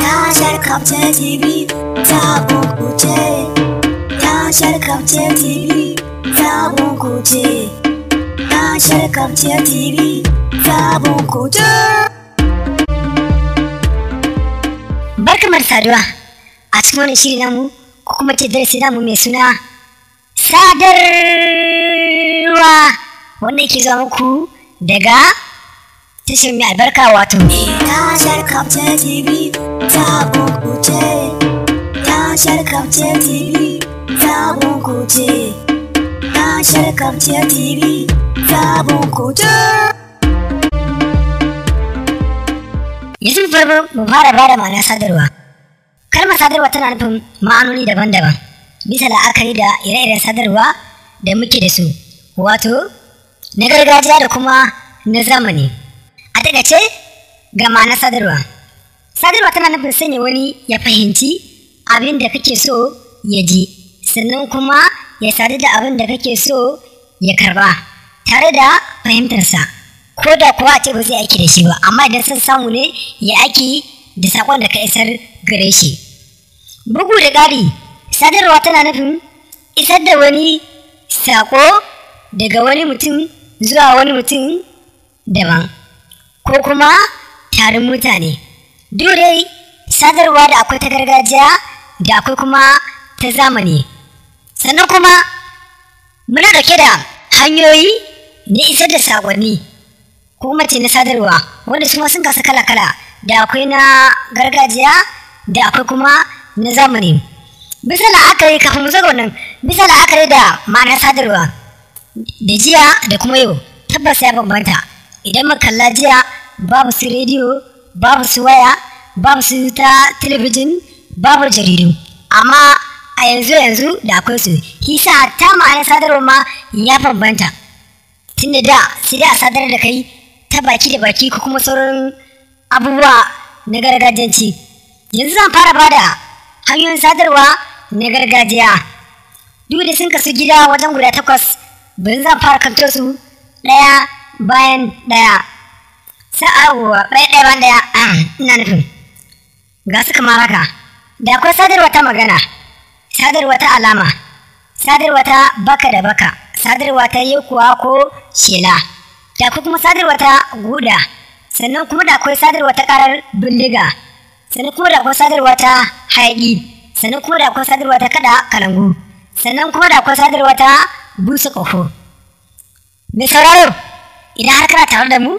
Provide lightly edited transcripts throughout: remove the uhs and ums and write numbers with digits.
Tashar Kafce TV sabon kuce. Tashar Kafce TV sabon kuce. Tashar Kafce TV sabon kuce. Barkamar saduwa a cikin wani shiri namu ko kuma ce darasi namu mai suna sadarwa, wanda yake zuwa muku daga tashar mai albarka, wato Tashar Kafce TV sabon kuce. Tashar Kafce TV sabon kuce. Tashar Kafce TV sabon kuce. Yanzu mu fara bada ma'anar sadarwa. Kalmar sadarwa tana nufin ma'anoni daban-daban bisa la'akari da ire-iren sadarwa da muke da su, wato na gargajiya da kuma na zamani. A takaice ga ma'anar sadarwa. Sadarwa tana nufin sanya wani ya fahimci abin da kake so ya ji, sannan kuma ya sadu da abin da kake so ya karba tare da fahimtarsa, ko da kuwa a ce ba zai aiki da shi ba, amma idan sun samu ne ya aiki da saƙon da ka isar gare shi. Bugu da ƙari, sadarwa tana nufin isar da wani saƙo daga wani mutum zuwa wani mutum daban ko kuma taron mutane. Duk dai sadarwa da akwai ta gargajiya da akwai kuma ta zamani. Sannan kuma muna dauke da hanyoyi na isar da saƙonni ko kuma ce na sadarwa, wanda su ma sun kasu kala-kala, da akwai na gargajiya da akwai kuma na zamani. Bisa la'akari, kafin mu zo ga wannan, bisa la'akari da ma'anar sadarwa da jiya da kuma yau, tabbas ya bambanta. Idan muka kalla jiya, babu su rediyo, babu su waya, babu su ta talabijin, babu jaridu, amma a yanzu da akwai su. Hisa ta ma'anar sadarwa ma ya bambanta, tunda da sai dai a sadar da kai ta baki da baki ko kuma sauran abubuwa na gargajiyanci. Yanzu zan fara bada hanyoyin sadarwa na gargajiya. Duk da sun kasu gida wajen guda 8, bari zan fara kanto su ɗaya bayan ɗaya. Sa'awa ɗaya ɗaya bayan ɗaya, ina nufin ga su kamar haka. Da akwai sadarwa ta magana, sadarwa ta alama, sadarwa ta baka da baka, sadarwa ta yekuwa ko shela, da akwai kuma sadarwa ta guda, sannan kuma da akwai sadarwa ta karar bindiga, sannan kuma da akwai sadarwa ta hayaƙi, sannan kuma da akwai sadarwa ta kada kalangu, sannan kuma da akwai sadarwa ta busa ƙaho. Mai sauraro, idan har kana tare da mu,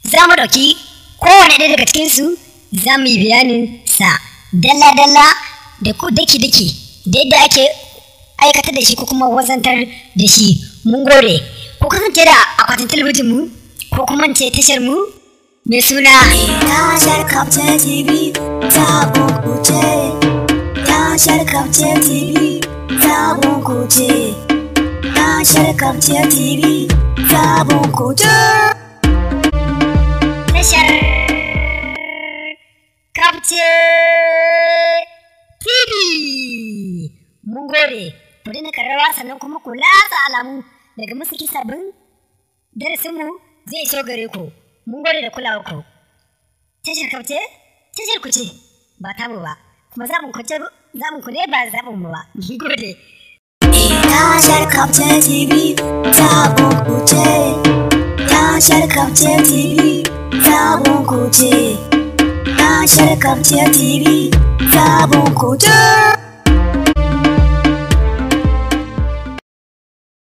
za mu ɗauki kowane ɗaya daga cikinsu, za mu yi bayanin sa dalla-dalla da daki-daki da yadda ake aikatar da shi ko kuma wazantar da shi. Mun gode. Ku kasance da akwatin talabijin mu ko kuma ce tashar mu mai suna Tashar Kafce TV sabon kuce. Tashar Kafce TV sabon kuce. Tashar Kafce TV sabon kuce. Tashar Kafce TV. Mun gode. Ku daina karrawa, sannan kuma ku latsa alamu daga musu sabbin darasinmu zai iso gare ku. Mun gode da kulawar ku. Tashar Kafce, tashar ku ce, ba tamu ba. Kuma zaɓin ku ce, zaɓin ku ne ba zaɓin mu ba. Mun gode. Tashar Kafce TV sabon kuce. Tashar Kafce TV sabon kuce. Tashar Kafce TV sabon kuce.